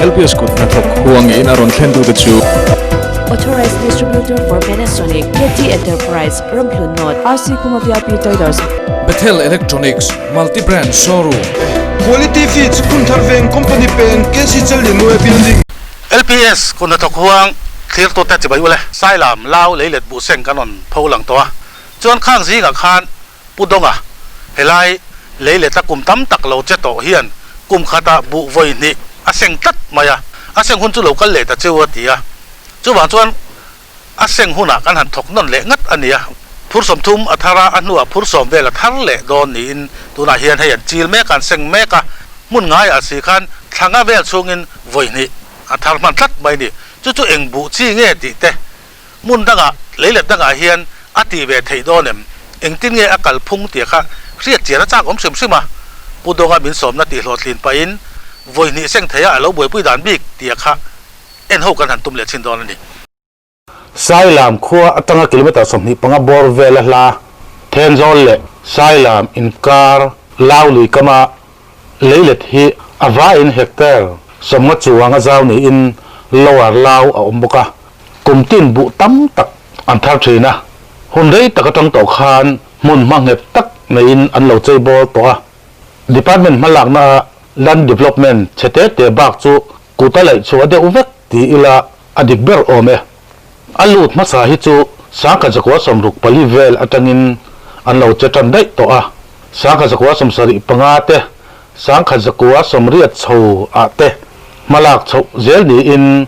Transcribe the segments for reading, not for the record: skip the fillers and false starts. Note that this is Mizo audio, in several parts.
LPS kut hnathawk huangin a rawn thlentute chu. Authorized Distributor for Panasonic, KT Enterprise, Ramhlun North, RC Khuma VIP Traders. Bethel Electronics, Multi Brand Showroom. Quality Feeds, Phunthar Veng Company Peng, KC Challianue Building. LPS kut hnathawk huang thlirtute chibai ule. Sailam, Lau, Leilet, Buhseng kan rawn pho lang tawh a. Chuan khang zingah khan Pu Donga, helai lei leta kum tam tak lo che tawh hian kum khatah buh vawi hnih a seng tlat mai a, a seng hun chu lo kal leh ta cheu a ti a. Chuvang chuan a seng hunah kan han thawk nawn leh ngat a ni a, phur 30 a thar a, a hnuah phur 10 vel a thar leh dawn niin tunah hian hei an chil mek a, an seng mek a, hmun ngaiah si khan thlanga vel chhungin vawi hnih a thar hman tlat mai a ni. Chu chu eng buh chi nge tih te Hmun dangah, leilet dangah hian a tih ve theih dawn em? Engtin nge a kal phung tih kha hriat chian a chak awm hrim hrim a. Pu Donga min sawmna tih hlawhtlin pahin vawi hnih seng theia a lo buaipui dan bik tih kha en ho kan han tum leh chhin dawn a ni. Sailam khua atanga kilometre 25 bawr vela hla Thenzawl leh Sailam inkar Lau lui kama leilet hi a vaiin hectare 50 chuang a zau niin Lower Lau a awm bawk a. Kum tin buh tam tak an thar thin a, hun rei tak atang tawh khan hmun hma nghet tak neiin an lo chei bawl tawh a. Department hmalakna a Land Development chhe te te bak chu kut a laih chhuah deuh vek ti ila a dik ber awm e. A lut hmasa hi chu 1964 vel atangin an lo che tan daih tawh a, 1975 te, 1980 chho ah te hmalak chhoh zel niin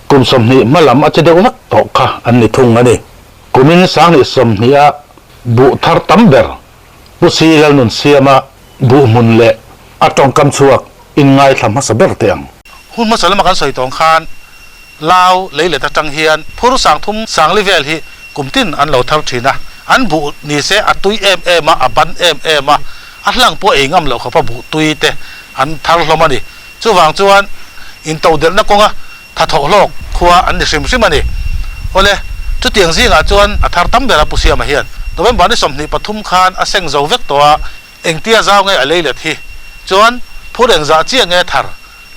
Kum 20 hma lam a che deuh vek tawh kha an ni thung a ni. Kumin 2020 a buh thar tam ber Pu Si Lalnunsiama buh hmun leh a tawngkam chhuak inngaithla hmasa ber teh ang. Hun hmasa lama kan sawi tawng khan Lau leilet atang hian phur 3000 sangli vel hi kum tin an lo thar thin a, an buh ni se a tui em em a, a ban em em a, a hlang pawh ei ngam loh khawpa buh tui te an thar hlawm a ni. Chuvang chuan intodelhna kawnga tha thawh hlawk khua an ni hrim hrim a ni. Awle, chutiang zingah chuan a thar tam ber a Pu Siama hian November ni 23 khan a seng zo vek tawh a, engtia zau nge a leilet hi? Chuan phur engzah chiah nge thar?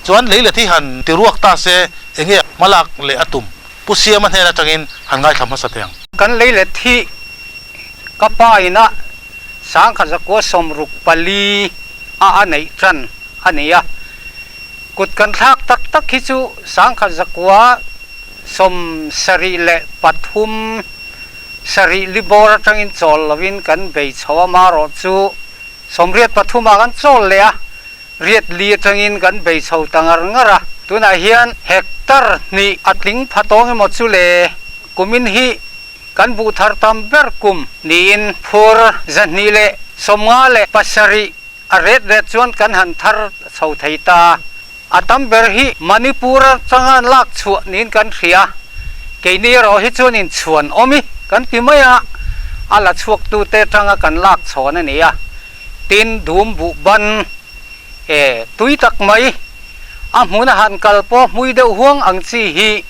Chuan leilet hi han ti ruak ta se enge hmalak leh a tum? Pu Siama hnen atangin han ngaithla hmasa teh ang. Kan leilet hi ka pa ina 1964 a a neih tan a ni a. Kut kan thlak tak tak hi chu 1973 sarih libawr atangin chawl lovin kan bei chho a, marawh chu 83 ah kan chawl leh a, riat li atangin kan bei chho ta ngar ngar a. Tunah hian hectare hnih a tling pha tawng emaw chu le, kumin hi kan buh thar tam ber kum niin phur 257 A ret ret chuan kan han thar chho thei ta. A tam ber hi Manipur atanga an lak chhuah niin kan hria. Keini erawh hi chuan inchhuan awm i kan ti mai a, a la chhuaktute atanga kan lak chhawn a ni a. Tin, dum buh ban e tui tak mai, a hmuna han kal pawh hmui deuh huang ang chi hi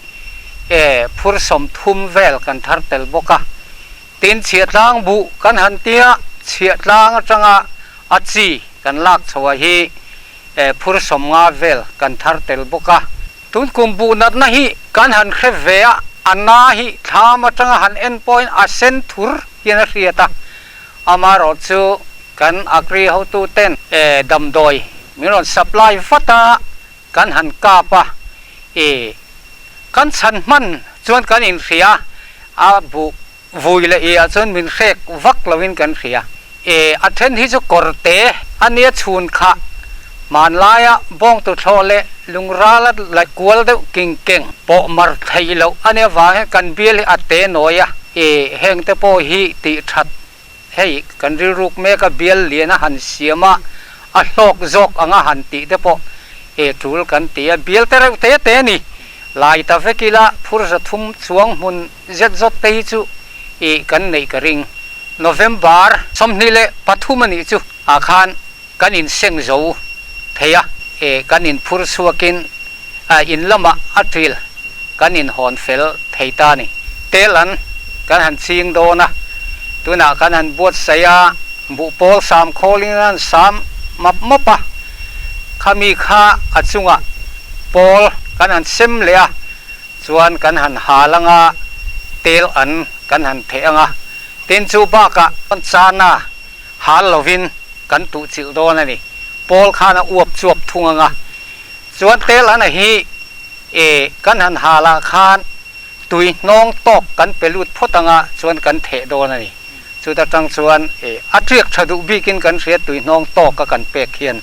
e phur 30 vel kan thar tel bawk a. Tin, chhiahtlang buh kan han tia, chhiahtlang atanga a chi kan lak chhoah hi phur 50 vel kan thar tel bawk a. Tun kum buh natna hi kan han hre ve a, a na hi thlam atanga han en pawhin a sen thur hian a hriat a. Amaherawh chu kan agri hotuten damdawi min rawn supply vat a, kan han kap a, i kan chhan hman chuan kan inhria a, buh vui leh i ah chuan min hrek vak lovin kan hria. I a then hi chu kawr te a nia chhun kha hmanlaia bawngtu thlawh leh lungrala la kual deuh king keng pawh mar theih loh a nia vang hian kan bial hi a te nawi a, i heng te pawh hi tih that Hei kan rilruk mek a bial lian a han siam a, a hlawk zawk ang a han tih te pawh e tul kan ti a, bial te reuh te te a ni. Lai ta vek ila phur 300 chuang hmun zet zawt te hi chu i kan neih ka ring. November 23 a nih chu ah khan kan inseng zo thei a, e kan inphur chhuakin in lamah a ṭil kan inhawn fel thei ta a ni. Tel an kan han ching dawn a, tunah kan han buatsaih a, buhpawl sam khawlin an han sam map map a, khami kha a chungah Pawl kan han sem leh a, chuan kan han hal anga tel an kan han theh anga, tin chu bakah chana hal lovin kan tuh chilh dawn a ni. Pawl khan a uap chuap thung anga, chuan tel an a hi e kan han hal ah khan tui hnawng tawk kan pe lut phawt anga chuan kan theh dawn a ni. Chuta tang chuan e a tiak tha duh bikin kan hria tui hnawng tawk a kan pek hian.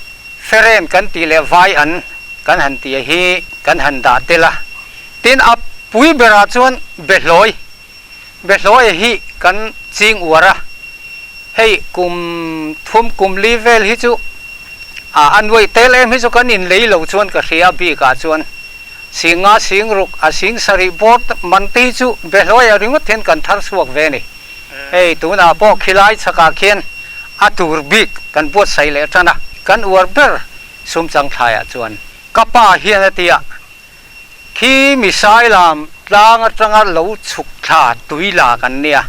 Feren kan tih leh vai an kan han tih hi kan han dah tel a, tin a pui berah chuan Behlawi, Behlawi hi kan ching uar a, hei kum thum kum li vel hi chu a a nuaih tel em hi chu kan inlei lo chuan ka hria a bikah chuan singa sing ruk a sing sarih bawr man te hi chu Behlawi a ringawt hian kan thar chhuak ve a ni. Hei tunah pawh khilai chhakah khian a tur bik kan buatsaih leh tan a, kan uar ber sum chang thlaiah chuan ka pa hian a ti a, khi Misailam tlang atanga lo chhuk thla tui la kan nia,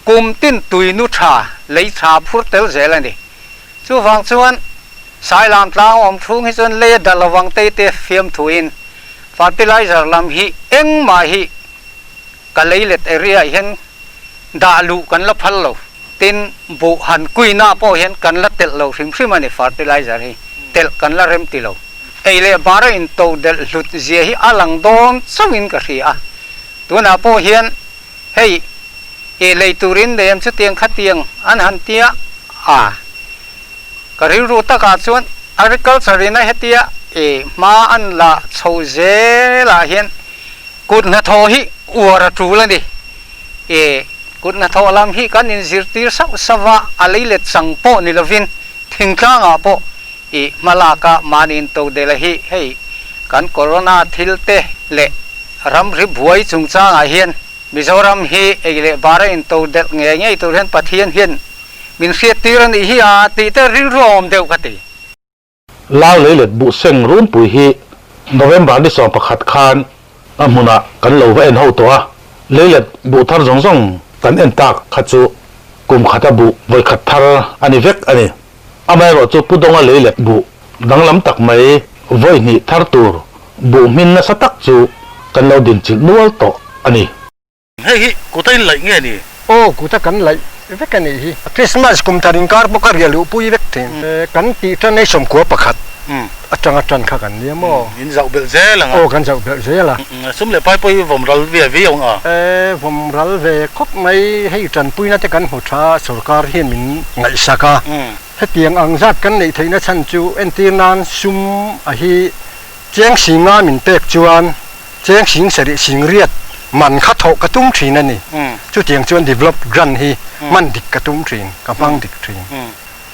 kum tin tui nu tha lei tha phur tel zel a ni. Chuvang chuan Sailam tlang awm chhung hi chuan lei a dal lovang tei te fiamthuin fertilizer lam hi engmah hi Ka leilet area ah hian dah luh kan la phal lo. Tin, buh han kuina pawh hian kan la telh lo hrim hrim a ni, fertilizer hi telh kan la rem ti lo. Ei leh bara in to delh hlut zia hi a lang dawn chauhin ka hria a. Tunah pawh hian hei eh lei turin nei am chutiang khatiang an han tia a, ka rilru takah chuan agriculture in a hetia eh hma an la chho zelah hian Kut hnathawh hi uar a tul a ni. E, kut hnathawh lam hi kan inzirtir sauh sauh a, a leilet chang pawh ni lovin thingtlangah pawh i hmalaka mahni intodela hi hei kan corona thil te leh ramri buai chungchangah hian Mizoram hi ei leh bara intodelh ngei ngei tur hian Pathian hian min hriattir a nih hi a tih te rilru a awm deuh ka ti. Lau leilet buh seng runpui hi November ni 11 khan a hmunah kan lo va en ho tawh a, leilet buh thar zawng zawng kan en tak kha chu kum khata buh vawi khat thar a ni vek a ni. Amaherawh chu Pu Dawnga leilet buh danglam tak mai vawi hnih thar tur buh hmin nasa tak chu kan lo dinchilh nual tawh a ni. Hei hi kuta in laih nge ni? Aw, kuta kan laih vek a nih hi. Christmas kum thar inkar pawh ka riah luh pui vek thin. Kan tih tan ei 11 atanga tan kha kan nia maw? In zauh belh zel ang a. Aw, kan zauh belh zel a. Sum leh pai pawh hi vawm ral ve viau ang a. E, vawm ral ve khawp mai. Hei tanpuina te kan hmu tha a, sorkar hian min ngaihsak a. Hetiang ang zat kan neih theihna chhan chu entir nan sum a hi cheng singa min pek chuan Cheng sing sarih sing riat man kha thawh ka tum thin a ni. Chutiang chuan develop grant hi hman dik ka tum thin, ka hmang dik thin.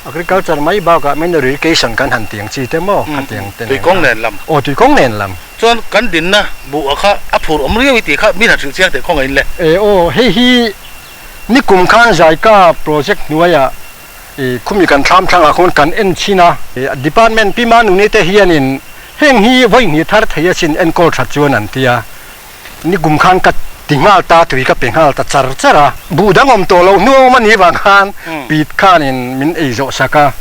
Agriculture mai bakah minor irrigation kan han tiang chi te maw khatiang te nen kha. Tuikawng nen lam. Aw tuikawng nen lam. Chuan kan dinna buh ah kha a phur awm riau i tih kha min han hrilh chiang teh khawngaih in le. E aw hei hi nikum khan Zaika project hnuaiah I khumi kan thlam thlangah khawn kan en chhin a, department pi Manuni te hianin heng hi vawi hnih thar thei asin enkawl that chuan an ti a, nikum khan ka ti nghal ta tui ka pe nghal ta char char a, buh dang awm tawh loh hnu a awm a nih vang khan pit khanin min ei zawh sak a,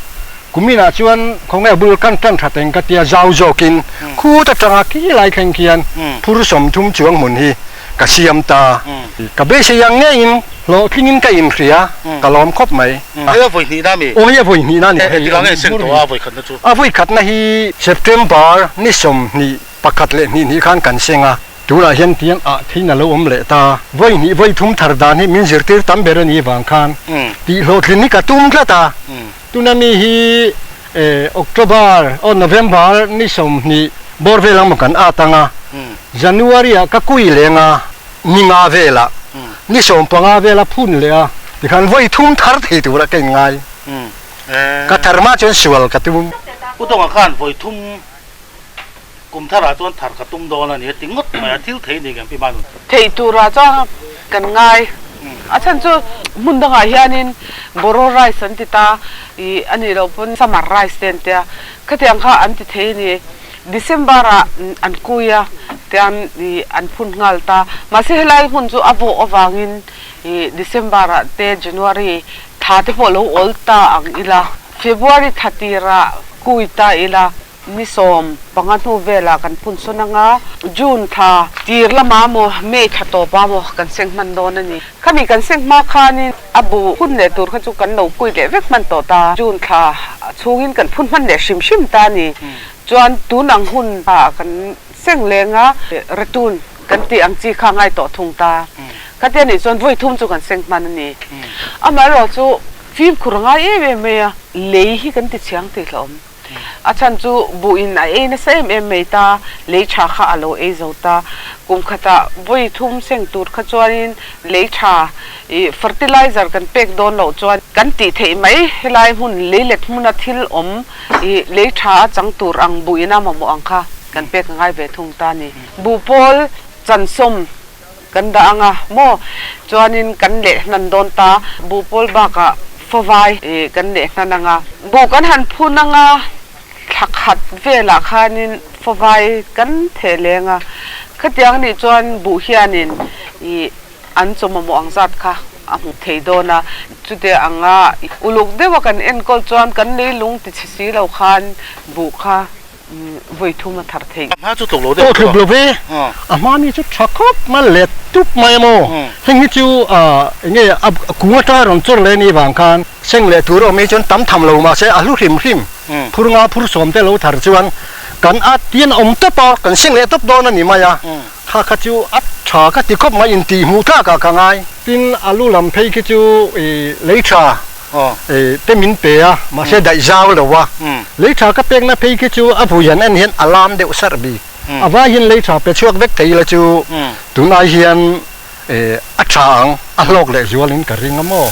kuminah chuan khawnge bul kan tan that eng ka tia zau zawkin khut atanga khi lai thleng khian phur 30 chuang hmun hi ka siam ta, ka beisei ang ngeiin Hlawhtlingin ka inhria, ka lawm khawp mai. Hei a vawi hnihna mi? Aw hei a vawi hnihna ni. Hei tikah nge seng tawh a vawi khatna chu? A vawi khatna hi September ni 21 leh hnih hnih khan kan seng a, tunah hian tiang ah thein a lo awm leh ta. Vawi hnih vawi thum thar dan hi min zirtir tam ber a nih vang khan tih hlawhtlin hi ka tum tlat a. Tuna mi hi October aw November ni 20 bawr vel ang maw kan at ang a, January ah ka kui leng a. Ni nga velah, ni 15 vela phun leh a, tikhan vawi thum thar thei tura ka inngai. Ka thar hma chuan sual ka tum. Pu Dawnga khan vawi thum kum tharah chuan thar ka tum dawn a ni a ti ngawt mai a, thil thei ni ngem pi Manun? Thei turah chuan kan ngai. A chhan chu hmun dangah hianin Boro rice an ti ta ih a nih loh pawn summer rice te an tia, khatiang kha an ti thei a ni. December ah an kui a tian ih an phun nghal ta. Mahse helai hmun chu a vawh avangin ih December ah te January thla te pawh lo awl ta ang ila, February thla tirah kui ta ila. Ni 15 hnu velah kan phun sawn anga, June thla tir lamah maw, May thla tawpah maw kan seng hman dawn a ni. Khami kan seng hma khanin a bu hun leh tur kha chu kan lo kui leh vek hman tawh ta. June thla chhungin kan phun hman leh hrim hrim ta a ni. Chuan tun ang hun ah kan seng leng a, retun kan tih ang chi kha a ngai tawh thung ta. Khatia nih chuan vawi thum chu kan seng hman a ni. Amaherawhchu chu fimkhur a ngai em em mai a, lei hi kan ti chhiang tih hlauhawm. A chhan chu buh in a ei nasa em em mai ta, lei tha kha a lo ei zo ta. Kum khatah vawi thum seng tur kha chuanin lei tha ih fertilizer kan pek dawn loh chuan kan tih theih mai. Helai hmun lei let hmuna thil awm ih lei tha a chang tur ang buh in a mamawh ang kha kan pek a ngai ve thung ta a ni. Buh pawl chansawm Kan dah anga maw? Chuanin kan leh hnan dawn ta. Buh pawl bakah fawvai kan leh hnan anga. Buh kan han phun anga thla khat velah khanin fawvai kan theh leng a. Khatiang nih chuan buh hianin ih an chaw mamawh ang zat kha a hmu thei dawn a. Chutia anga uluk deuha kan enkawl chuan kan leilung ti chhe si lo khan buh kha Vawi thum a thar theih. A hma chu tluk lo deuh Aw tluk lo ve. A hma mi chu tha khawp mai let tup mai a maw. Heng hi chu eng nge a kung atanga rawn chawr leh ni vang khan seng leh tur a awm hi chuan tam tham lo mahse a hlu hrim hrim. Phur nga phur sawm te lo thar chuan kan a tian a awm tawp a, kan seng leh tawp dawn a ni mai a. Kha kha chu a tha ka ti khawp mai intihhmuh tlak ah ka ngai. Tin a lu lam phei khi chu lei tha te min pe a, mahse daih zau lo a. Lei tha ka pekna phei khi chu a vui han en hian a lam deuh sarh bik. A vai hian lei tha pe chhuak vek thei ila chu tunai hian a tha ang, a hlawk leh zualin ka ring a maw.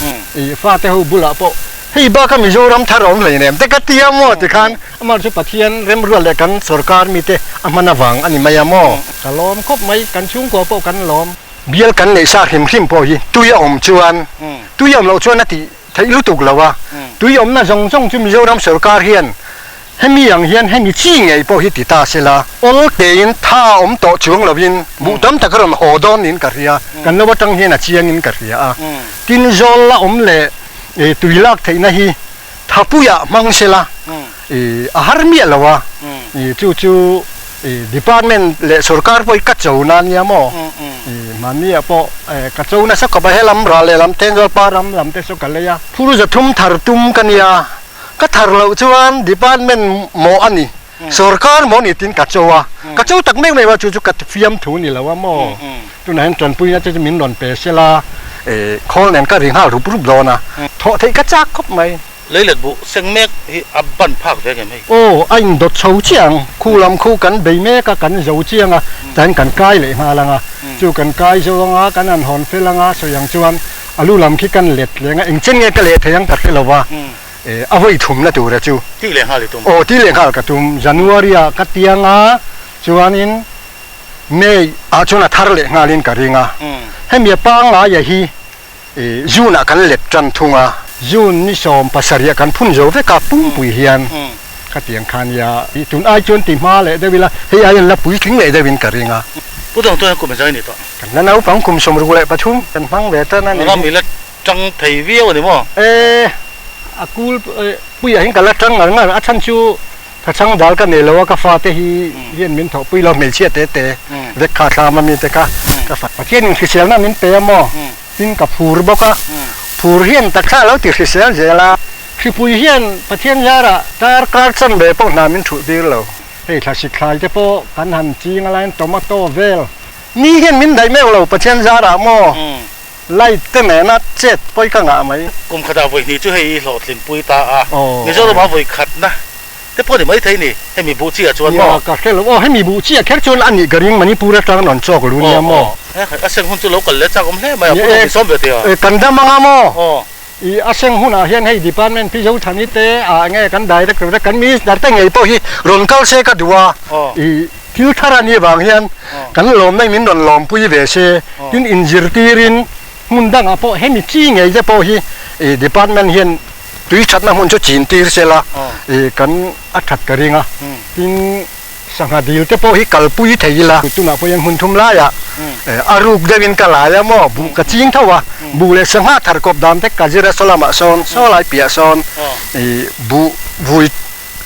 Fate ho bulah pawh hei baka Mizoram thar awm hleinem te ka ti a maw tikhan amah chu Pathian remruat leh kan sorkar mite a hman avang a ni mai a maw. Ka lawm khawp mai, kan chhungkua pawh kan lawm. Bial kan neih sa hrim hrim pawh hi tui a awm chuan tui a awm loh chuan a tih theih lutuk lo a, tui awmna zawng zawng chu Mizoram sorkar hian hemi ang hian hemi chi ngei pawh hi ti ta sela, awl tein tha a awm tawh chuang lovin buh tam tak a rawn haw dawn niin ka hria, kan lo atang hian a chiangin ka hria a, tin zawl la awm leh tui lak theihna hi thapuiah hmang sela a har miah lo a, chu chu Department leh sorkar pawh hi ka cho na nia maw? Mahni ah pawh ka cho nasa khawp a, helam ral leh lam Thenzawl pa ram lam te saw ka lei a. Phur zathum thar tum ka nia, ka thar loh chuan department mawh a ni, sorkar mawh a ni tiin ka cho a, ka cho tak mek mek a chu chu ka fiam thu ni lo a maw? Tunah hian tanpuina te chu min rawn pe sela khawl nen ka ri nghal rup rup dawn a, thawh theih ka chak khawp mai. Leilet buh seng mek hi a ban phak ve ngem hei? Aw, a indawt chho chiah ang. Khu lam khu kan bei mek a, kan zo chiang a, chuan kan kai leh nghal ang a. Chu kan kai zo ang a, kan han hawn fel ang a, sawi ang chuan a lu lam khi kan let leng a, engchen nge ka leh thei ang ka hre lo va, a vawi thumna tura chu. Tih leh nghal i tum? Aw, tih leh nghal ka tum. January ah ka tiang a, chuanin May ah chuan a thar leh nghalin ka ring a. Hemi a pangngaia hi June ah kan let tan thung a. June ni 17 ah kan phun zo vek a, pumpui hian khatiang kha nia. Tun ai chuan ti hma leh deuh ila, hei ai an la puitling leh deuhin ka ring a. Pu Dawng chuan kum zai ni tawh. Kan la naupang kum 63 kan hmang ve tan a ni. Ram i la tang thei viau a ni maw? E, a kul puiah hian ka la tang ngar ngar a, chhan chu Thachang dal ka nei lo a, ka fate hi hian min thawhpui lo, hmeichhia te te vek kha thlam a mi te kha ka fa. Pathian in hriselna min pe a maw? Tin ka phur bawk a, phur hian taksa lo ti hrisel zel a, hripui hian Pathian zarah tar kar chan ve pawh hna min thuh tir lo. Hei thlasik thlai te pawh kan han ching a laiin tomato vel ni hian min daih meuh lo Pathian zarah maw? Light te nena chet pawi ka ngah mai. Kum khatah vawi hnih chu hei i hlawhtlinpui ta a, Mizoramah vawi khatna te pawh ni maithei ni, hemi buh chiah chuan maw? Nia, ka hre lo. Aw, hemi buh chiah kher chuan a nih ka ring, Manipur atang rawn chawk lu nia maw? Aw, a seng hun chu lo kal leh chak awm hle mai a, Pulong i sawm ve tia. E, kan dam anga maw? Aw. I a seng hunah hian hei department pi Zothani te ah nge kan director te kan minister te ngei pawh hi rawn kal se ka duh a, i thil thar a nih vang hian kan lawmna in min rawn lawmpui ve se, tin inzirtirin hmun dangah pawh hemi chi ngei te pawh hi i department hian tui thatna hmun chu chin tir se la i kan a that ka ring a, tin sangha dil te pawh hi kalpui thei ila tunah pawh hian hmun thum laiah a ruk deuhin ka lai a maw buh ka ching tho a, buh leh sangha thar kawp dan te ka zir a saw lamah sawn saw lai piah sawn i buh vui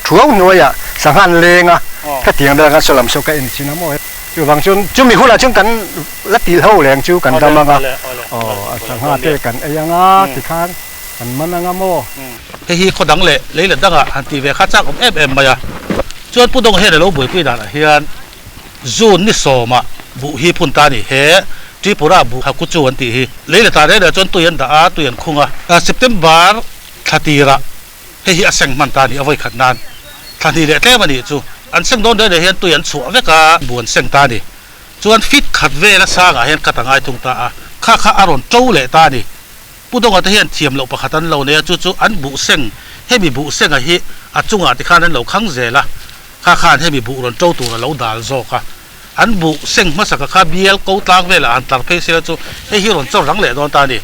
Thuau hnuaiah Sangha an leng a, khatiang vel khan saw lam saw ka en chin a maw. Chuvang chuan chumi hunah chuan kan la tilh ho leng chu kan dam ang a, aw sangha te kan ei ang a tikhan kan man ang a maw. Hei hi khaw dang leh lei let dangah han tih ve kha chak awm em em mai a, chuan Pu Dawng hian a lo buaipui danah hian June ni sawmah buh hi phun ta a ni. He Tripura buh ha ku chu an tih hi lei letah reng reng chuan tui an dah a, tui an khung a, September thla tirah Hei hi a seng hman ta a ni, a vawi khat nan thla hnih leh tlem a nih chu. An seng dawn reng reng hian tui an chhuah vek a, bu an seng ta a ni. Chuan fit khat vel a sangah hian kat a ngai thung ta a, kha kha a rawn to leh ta a ni. Pu Dawnga te hian thiam loh pakhat an lo nei a, chu chu an buh seng, hemi buh senga hi a chungah tikhan an lo khang zel a, kha khan hemi buh rawn to tur a lo dal zawk a. An buh seng hmasaka kha bial ko tlang velah han tlar phei sela chu hei hi rawn chawr rang leh dawn ta a ni.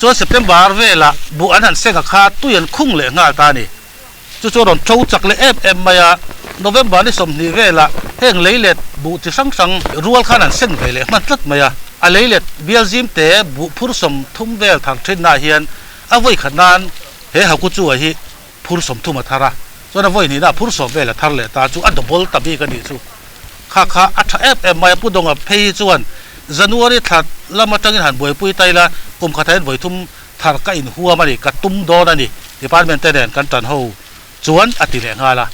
Chuan September velah buh an han seng a kha tui an khung leh nghal ta a ni. Chu chu a rawn to chak leh em em mai a, November ni 20 velah heng lei let buh chi hrang hrang rual khan an seng ve leh hman tlat mai a. A lei let bial zim te buh phur 30 vel thar thinnaah hian a vawi khat nan he haku chu a hi phur 30 a thar a, chuan a vawi hnihna phur 10 vel a thar leh ta chu a double ta bik a nih chu. Kha kha a tha em em mai a, Pu Dawnga phei hi chuan January thla lam atangin han buaipui ta ila, kum khatah hian vawi thum thar ka inhuam a ni, ka tum dawn a ni, department te nen kan tan ho chuan a ti leh nghal a.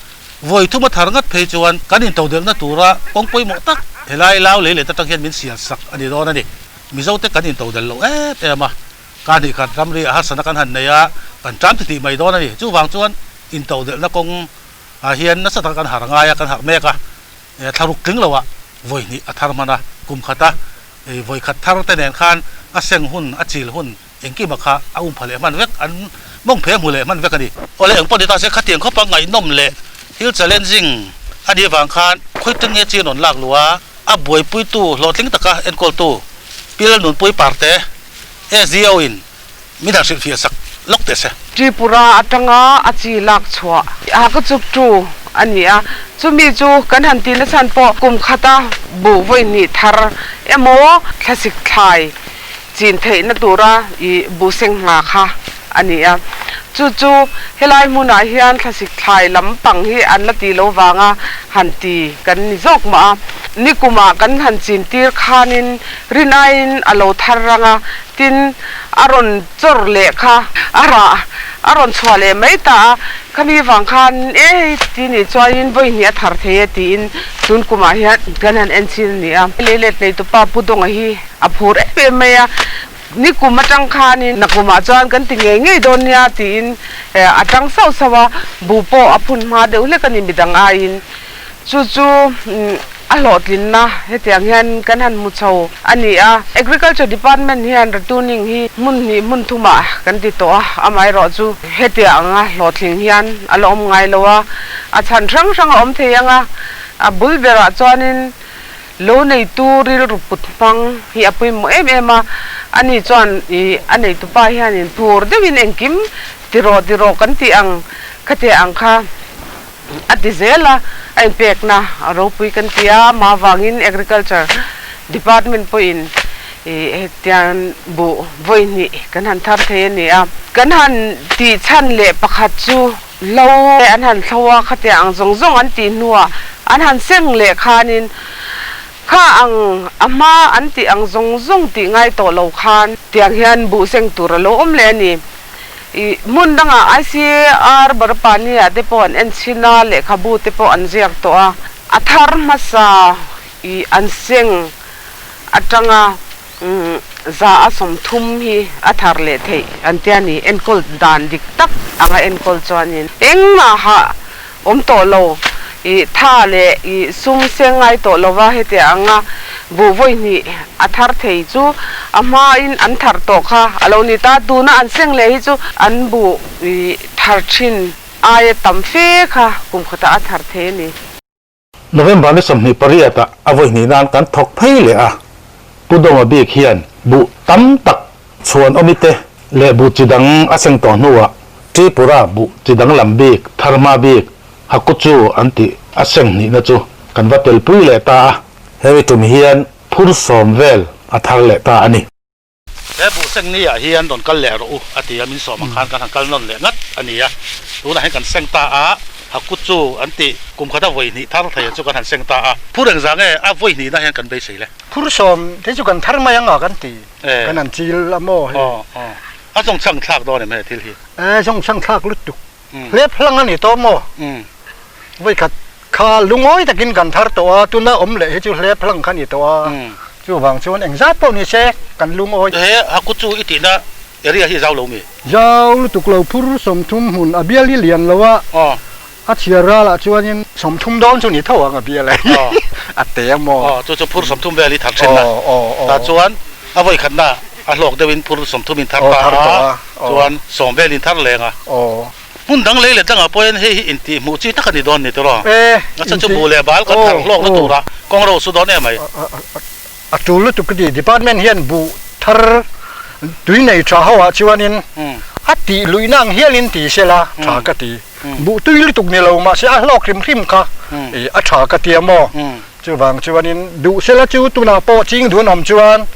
Vawi thum a thar ngat phei chuan kan intodelhna tura kawng pawimawh tak helai lau lei leh atang hian min sial sak a ni dawn a ni. Mizo te kan intodelh lo em em a, ka hnih khat ramri a harsatna kan han nei a, kan ṭam titih mai dawn a ni. Chuvang chuan intodelhna kawng ah hian nasa taka kan harh ngai a, kan harh mek a, thlaruk tling loah vawi hnih a thar hman a, kum khata vawi khat thar te nen khan a seng hun, a chil hun engkima kha a um pha leh hman vek, an mawng phe hmu leh hman vek a ni. Awle eng pawh ni ta se khatiang khawpa ngaihnawm leh thil challenging a nih avang khan khawiteng nge chi rawn lak luh a, a buaipuitu hlawhtling taka enkawltu Pi Lalnunpui Parte, SDO in Min han hrilhfiah sak lawk teh se. Tripura atanga a chi lak chhuah a ka chuk tu a ni a, chumi chu kan han tih nachhan pawh kum khata buh vawi hnih thar emaw thlasik thlai chin theihna tura ih buh seng hna kha a ni a, chu chu helai hmunah hian thlasik thlai lam pang hi an la ti lo vanga han ti kan ni zawk mah a, nikumah kan han chin tir khanin rinaiin a lo thar rang a, Tin, a rawn chawr leh kha a rah a rawn chhuah leh mai ta a, khami vang khan e hei ti nih chuanin vawi hnih a thar thei e tiin tun kumah hian kan han en chin a ni a. Lei let nei tupa Pu Dawnga hi a phur em em mai a, ni kum atang khanin nakumah chuan kan ti ngei ngei dawn nia tiin a tang sauh sauh a, bu pawh a phun hma deuh hlek a ni midang aiin. Chu chu a hlawhtlinna hetiang hian kan han hmu chho a ni a. Agriculture Department hian ratooning hi hmun hnih hmun thumah kan ti tawh a, amaherawh chu hetiang anga hlawhtling hian a la awm ngai lo a, a chhan hrang hrang a awm thei ang a, a bul berah chuanin lo neitu rilru put hmang hi a pawimawh em em a, ani chuan ih a neitupa hianin phur deuhin engkim tirawh tirawh kan tih ang khatiang ang kha. A ti zel a, a inpekna a ropui kan ti a, amah avangin Agriculture Department pawhin hetiang buh vawi hnih kan han thar thei a ni a. Kan han tih chhan leh pakhat chu hlo an han thlo a, khatiang ang zawng zawng an tih hnuah an han seng leh khanin kha ang a hma an tih ang zawng zawng tih ngai tawh lo khan tiang hian buh seng tur a lo awm leh a ni. Ih, hmun dangah ICAR Barapani-ah te pawh an en chhin a, lehkhabu te pawh an ziak tawh a. A thar hmasa ih an seng atanga za a 30 hi a thar leh theih an tia ni, enkawl dan dik tak anga enkawl chuanin engmah awm tawh lo, ih tha leh ih sum seng ngai tawh lova heti anga buh vawi hnih a thar thei chu a hmain an thar tawh kha a lo ni ta, tuna an seng leh hi chu an buh ih thar thin aia tam fe kha kum khatah a thar thei a ni. November ni 28 ah a vawi hnih nan kan thawk phei leh a, Pu Dawnga bik hian buh tam tak chhuan awmi te leh buh chi dang a seng tawh hnuah Tripura buh chi dang lam bik Tharma bik Hakuchu an tih a seng hnihna chu kan va telpui leh ta a, hemi tum hian phur 10 vel a thar leh ta a ni. He buh seng ni ah hian rawn kal leh rawh u a ti a, min sawm ang khan kan han kal nawn leh ngat a ni a, tunah hian kan seng ta a. Hakutchu an tih kum khata vawi hnih thar thei chu kan han seng ta a. Phur engzah nge a vawi hnihna hian kan beisei le? Phur sawm te chu kan thar mai ang a kan ti. Kan han chil a maw hei? Aw aw. A zawng chhang thlak dawn em he thil hi? E zawng chhang thlak lutuk. Hlep hlang a ni tawh maw? Vawi khat kha lungawi takin kan thar tawh a, tuna awm leh hi chu hlep hlang kha ni tawh a. Chuvang chuan engzat pawh ni se kan lungawi. He Hakutchu i tihna Area hi zau lo mi? Zau lutuk lo phur 30 hmun a bial hi lian lo a, a chhiar ralah chuanin 30 dawn chu ni tho ang a bial a hi a te a maw? Aw, chu chu phur 30 vel hi thar thin a, tah chuan a vawi khatna a hlawk deuhin phur 30 in thar ta a, chuan 10 vel in thar leng a. Hmun dang lei leh dangah pawhin hei hi intih hmuh chi tak a ni dawn ni tiraw? A chhan chu buh leh bal kan thar hlawkna turah kawng ro su dawn em mai. A tul lutuk ka ti. Department hian buh thar tui nei tha ho ah chuanin a tih luihna ang hialin ti sela tha ka ti. Buh tui lutuk ni lo mahse a hlawk hrim hrim kha a tha ka ti a maw. Chuvang chuanin duh sela chu tunah pawh ching duh an awm chuan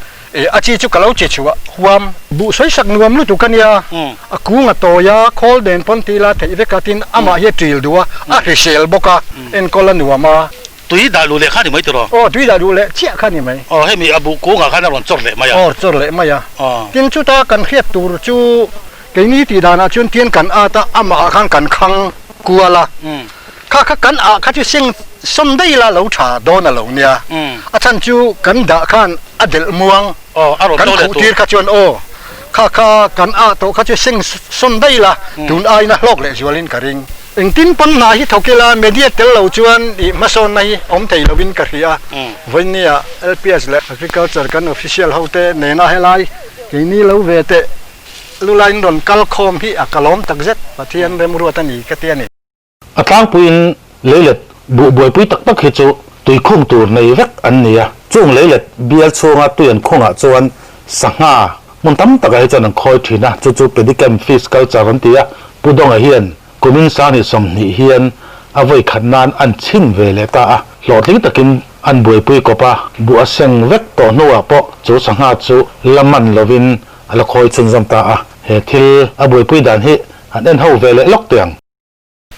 a chi chu ka lo che chhuah huam. Buh sawi sak nuam lutuk a nia, a kung a tawi a, khawl den pawn ti ila theih vek a tin amah hi a ṭil duh a, a hrisel bawk a, enkawl a nuam a. Tui dah luh leh kha ni mai tiraw? Aw, tui dah luh leh chiah kha ni mai. Aw, hemi a buh kungah khan a rawn chawr leh mai a. Aw, chawr leh mai a. Aw. Tin, chuta kan hriat tur chu keini tih danah chuan tian kan at a, amah ah khan kan khang kual a. Kha kha kan ah kha chu seng sawm daih ila lo tha dawn a lo nia. A chhan chu kan dah khan a delh muang. Aw, a rawn Kan to leh khuh tur. tir kha chuan aw, kha kha kan ah tawh kha chu seng sawm daih ila tun aiin a hlawk leh zualin ka ring. Engtin pawn hna hi thawk ila media tel lo chuan ih hmasawnna hi awm thei lovin ka hria. Vawinia LPS leh Agriculture kan official hote nena helai keini lo ve teh lulaiin rawn kal khawm hi a ka lawm takzet, Pathian remruat a ni ka ti a ni. A tlangpuiin leilet buh buaipui tak tak hi chu tui khung tur nei vek an ni a, chung leilet bial chhunga tui an khungah chuan sangha hmun tam takah hi chuan an khawi thin a, chu chu Pedicam fish culture an ti a, Pu Dawnga hian kumin 20 20 hian a vawi khat nan an chhin ve leh ta a, hlawhtling takin an buaipui kawp a, buh a seng vek tawh hnuah pawh chu sangha chu la man lovin a la khawi chhunzawm ta a, he thil a buaipui dan hi an en ho ve leh lawk teh ang.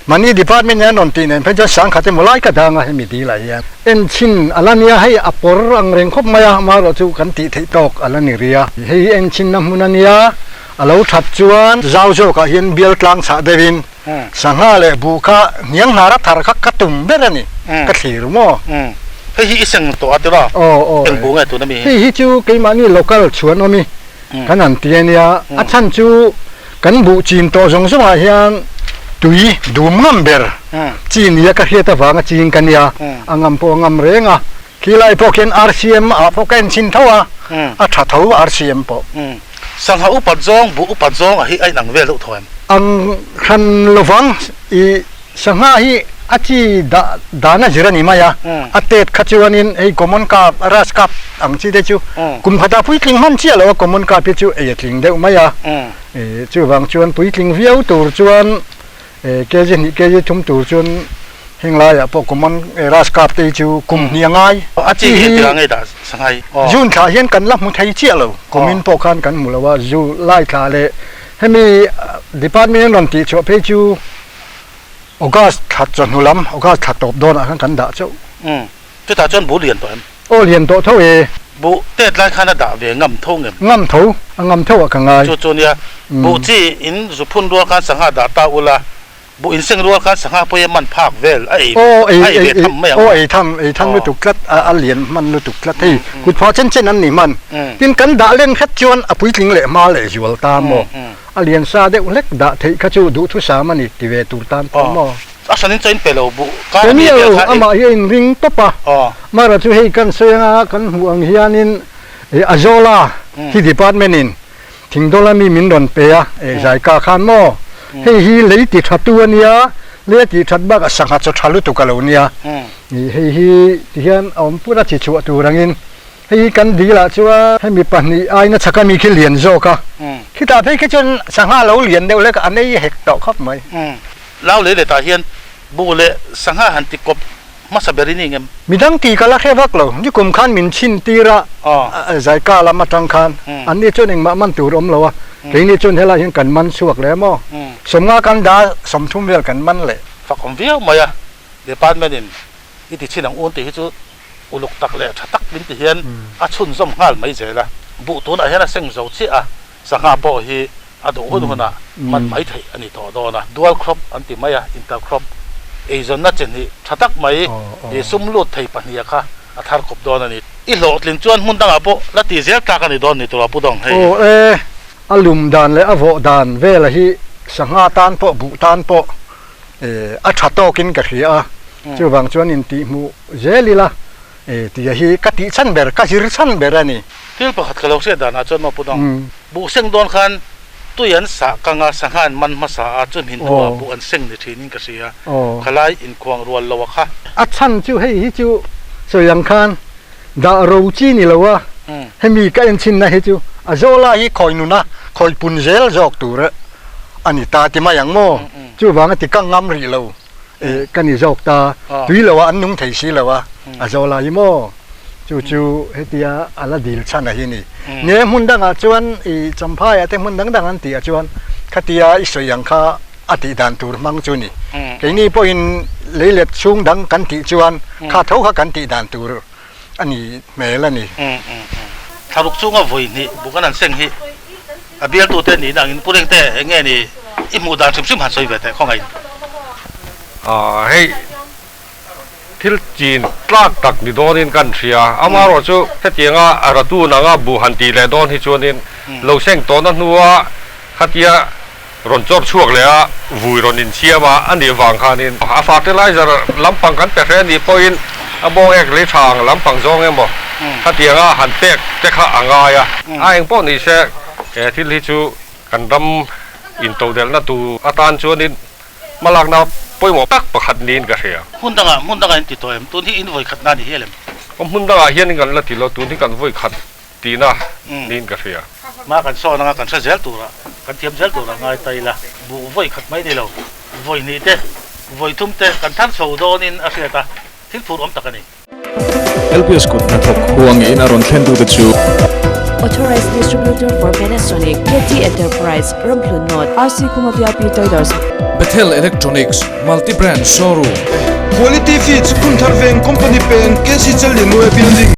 Mahni department hian rawn tih nen phei chuan sangkhat emaw lai ka dang a hemi dil ah hian en chhin a la nia hei a pawr ang reng khawp mai a amaherawh chu kan tih theih tawk a la ni ri a hei hi en chhin na hmun a nia a lo that chuan zau zawk ah hian bial tlang chhah deuh in sangha leh buh kha hniang hnar a thar kha ka tum ber a ni ka thlir maw. Hei hi i seng tawh a tiraw? Aw aw. Eng buh nge tun ami hi? Hei hi chu keimahni local chhuan awm i Kan han ti a nia, a chhan chu kan buh chin tawh zawng zawngah hian tui dum ngam ber chi nia ka hriat avanga ching ka nia, a ngam pawh a ngam reng a, khi lai pawh khian RCM ah pawh ka en chhin tho a, a tha tho RCM pawh. Sangha upat zawng, buh upat zawng ah hi a inang vel deuh tho em? Ang hran lovang i Sangha hi a chi dah dan a zir a ni mai a, a tet kha chuanin hei common carp, grass carp ang chi te chu kum khatah puitling hman chiah lo a, common carp hi chu ei a tling deuh mai a, chuvang chuan puitling viau tur chuan kg hnih kg thum tur chuan heng laiah pawh common grass carp te hi chu kum hnih a ngai. A chi hi engtikah nge dah sangha hi? June thlah hian kan la hmu thei chiah lo, kumin pawh khan kan hmu lo a, July thlah leh hemi department an rawn tihchhuah phei chu August thla chawhnu lam, August thla tawp dawnah khan kan dah chauh. Umm, chutah chuan buh lian tawh em? Aw lian tawh tho e. Buh tet lai khan a dah ve ngam tho ngem? Ngam tho, a ngam tho ah ka ngai. Chu chu nia, buh chi in zu phun rual khan sangha dah ta ula, buh in seng rual khan sangha pawh hi a man phak vel, a ei a ei ve tham mai ang. Aw ei tham, ei tham lutuk tlat, a lian hman lutuk tlat hei, kut phah chen chen an ni hman. Tin kan dah len hret chuan a puitling leh hma leh zual ta maw? A lian sa deuh hlek dah theih kha chu duhthusam a ni ti ve tur tan pawh maw? A hran in chaw in pe lo buh kar Pe mi miah vel lo, kha ei. Amah hi a inring tawp a. Mara chu hei kan sawi anga kan hmuh ang hianin Azola hi department in Thingdawla mi min rawn pe a, Zaika khan maw? Hei hi lei ti tha tu a nia, lei a tih that bakah sangha chaw tha lutuk a lo nia. Hei hi tihian a awm put a chi chhuah tur angin Hei hi kan dil ah chuan hemi pahnih aina chhaka mi khi lian zawk a, khitah phei khi chuan sangha lo lian deuh hlek a nei hek tawh khawp mai. Lau lei letah hian buh leh sangha han ti kawp hmasa ber i ni ngem? Midang ti ka la hre vak lo, nikum khan min chhin tir a, Zaika lam atang khan anni chuan engmah man tur awm lo a, keini chuan helai hian kan man chhuak leh maw? 50 kan dah 30 vel kan man leh. fak awm viau mai a, department in i ti chhin ang un tih hi chu uluk tak leh tha tak min ti hian a chhunzawm nghal mai zel a, buh tunah hian a seng zo chiah a, sangha pawh hi a duh hun hunah man mai theih a ni tawh dawn a, dual crop an ti mai a, inter crop eizawnna chi hnih tha tak mai i sum lut thei pahniha kha a thar kawp dawn a ni. I hlawhtlin chuan hmun dangah pawh la ti zel tlak a ni dawn ni tura Pu Dawng hei. Aw e, a lum dan leh a vawh dan vela hi sangha tan pawh buh tan pawh a tha tawkin ka hria a, chuvang chuan intihhmuh zel ila tia hi ka tih chhan ber, ka zir chhan ber a ni. Thil pakhat ka lo hriat danah chuan maw Pu Dawng, buh seng dawn khan tui an sah kang a, sangha an man hmasa a, chu hmin hnuah buh an seng ni thinin ka hria, khalai inkhuang rual lo a kha. A chhan chu hei hi chu sawi ang khan dah ro chi ni lo a, hemi ka en chhinna hi chu a zawla hi khawi nuna khawi pun zel zawk tur a ni ta ti mai ang maw? Chuvanga ti ka ngam rih lo ka ni zawk ta, tui lo ah an nung thei si lo a, a zawla hi maw? Chu chu hetia a la dil chhan a hi ni. Nge hmun dangah chuan i Champhai ah te hmun dang dang an tih ah chuan khatia i sawi ang kha a tih dan tur hmang chu ni. Keini pawhin leilet chhung dang kan tih chuan kha tho kha kan tih dan tur a ni hmel a ni. Thlaruk chunga vawi hnih buk an han seng hi a bialtute nihna angin Pu Rengte eng nge ni i hmuh dan hrim hrim han sawi ve teh khawngaih. Hei thil chin tlak tak ni dawnin kan hria. Amaherawh chu hetianga ratun anga buh han tih leh dawn hi chuanin lo seng tawhna hnua khatia rawn chawr chhuak leh a, vui rawn insiam a, a nih vang khanin a fertilizer lampang kan pe hle nih pawhin a bawng ek lei tha ang lampang zawng emaw khatianga han pek te kha a ngai a. A eng pawh ni se he thil hi chu kan ram intodelhna tur atan chuanin hmalakna pawimawh tak pakhat niin ka hria. Hmun dangah hmun dangah in ti tawh em? Tun hi in vawi khatna a ni hial em? Aw hmun dangah hian kan la ti lo, tun hi kan vawi khat tihna niin ka hria. Hma kan sawn anga kan hre zel tura, kan thiam zel tura ngai ta ila, buh vawi khat mai ni lo, vawi hnih te, vawi thum te kan thar chho dawnin a hriat a, thil phur awm tak a ni. LPS kut hnathawk huangin a rawn thlen tute chu. Authorized Distributor for Panasonic, KT Enterprise, Ramhlun North, RC Khuma VIP Traders. Bethel Electronics, Multi Brand Showroom. Quality Feeds, Phunthar Veng Company Peng, KC Challianue Building.